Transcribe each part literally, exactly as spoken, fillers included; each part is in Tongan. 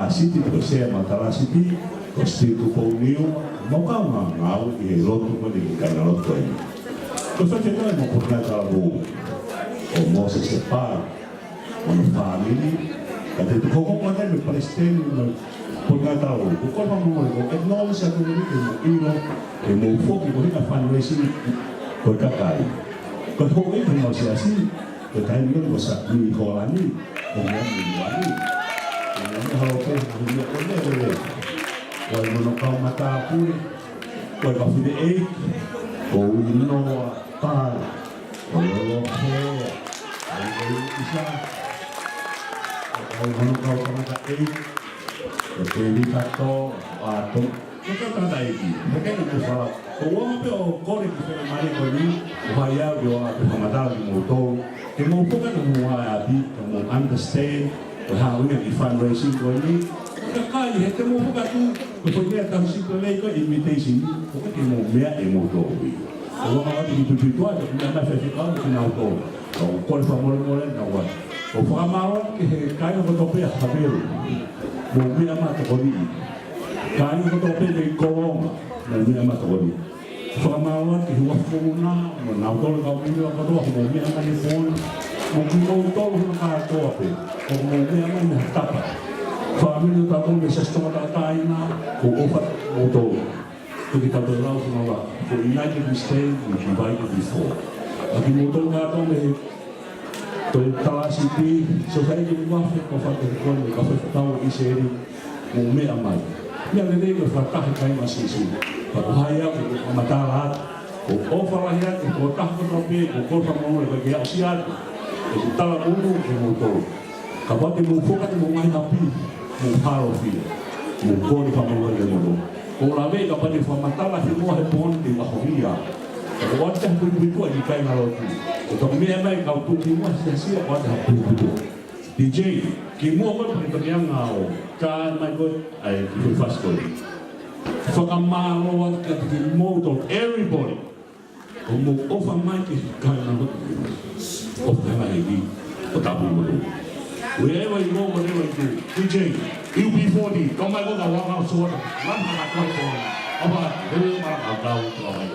Siti ko Sea Matalasipi, ko Steve Tupou Niua, mo e kau ngāue ʻi he lotu mo e kāingalotu ko eni. Ko e faifekau mo e potungāue talavou ʻo Moses Sepal, mo hono fāmili, ka te u toki hoko atu mo e palesiteni mo e potungāue talavou. Ko e kole fakamolemole ko e acknowledge atu mo e ʻilo, ʻe mou foki ko e hā e fundraising ko e kakai. Ko e houʻeiki ʻo e siasi, ko e taimi ko ē ko Sakui Holani, ko Moni Holani. Ko Moni Holani ko e houʻeiki ko e lele. Ko e mono kau matāpule, ko e kau fineʻeiki, ko Uinoa Pala, ko Lolo Hea, ko Lolo Isa, ko e mono kau tangataʻeiki, ko Teli Kato, ko Ato, ko e tangataʻeiki, ko e kau fala. Ko e ʻuhinga pē ʻo e kole ki he faingamālie ko eni, ʻo haʻu ai ke u ʻoatu e fakamatala kimoutolu, ke mou foki atu mo e ʻapi, ke mou understand ko e hā e ʻuhinga e fundraising ko eni. Ko e kakai, he te mou foki atu, ko e foʻi meʻa tau sipa lei ko e invitation, ko e ke mou meʻa ʻe moutolu ia. Ko e ʻuhinga ʻoku ou tui pē ʻoku ʻi ai e meʻa mai faifekau kinautolu. Ko e kole fakamolemole naua. ʻOku ou fakamālō atu ki he kāinga kotoa pē ʻa Havelu, mou meʻa mai tokoni. Kāinga kotoa pē mei Kolonga, mou meʻa mai tokoni. Fakamālō atu ki he huafa ko ena, mo nautolu kau mīnila kotoa, mou meʻa mai he pō ni. Mo kimoutolu hono kātoa pē, ʻoku mou meʻa mai he tapa. Fāmili ʻo tautolu mei Siasi Tonga Tauʻatāina, ʻoku ou ʻofa atu kiate kimoutolu. Ko e kiʻi tau toe lau ʻi he ngaahi, ko e United we stand, we divided we fall. Ka kimoutolu kātoa mei he Toi Talasipi, Sōsaieti Uafe, ko e fakatekikoni, ka fai fakatau ʻi Seli, mou meʻa mai. Meʻa lelei ko e fakataha e kāinga ʻo Sīsū. Pea ko hai au ke u fakamatala atu, ʻoku ou ʻofa lahi atu ki he tokotaha kotoa pē, ʻoku ou kole fakamolemole, ʻikai ke aʻusia atu ʻeku tala monu kiate kimoutolu. Kapau te mou foki atu mo e ngaahi ʻapi, mou hālofia, mou kole fakamolemole kiate kimoutolu. ʻOku ou lave kapau te u fakamatala hingoa he pō ni te u ʻaho ia. Ka ko e ʻoatu e puipuituʻa ki he kāingalotu. ʻOku tau meʻa mai kau tuʻu ki muʻa he siasi ʻoku ʻoatu e puipuituʻa. D J, kimuʻa ko e pake toki anga ʻo ka mai ko e, ʻai, ki he fasi ko ē. Fakamālō atu kiate kimoutolu, everybody. ʻOku mou ʻofa mai ki he kāingalotu. ʻOfa mai ki he ʻEiki ʻo tāpuekina kimoutolu. Wherever you go, whatever you do, D J, U B forty, kau mai ko e kau anga ʻo sōta. Lama ka kau ko. ʻOfa, he ma ka kau ko mai.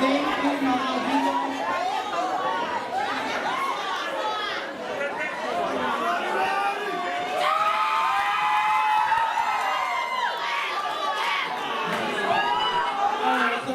Thank you, Mama.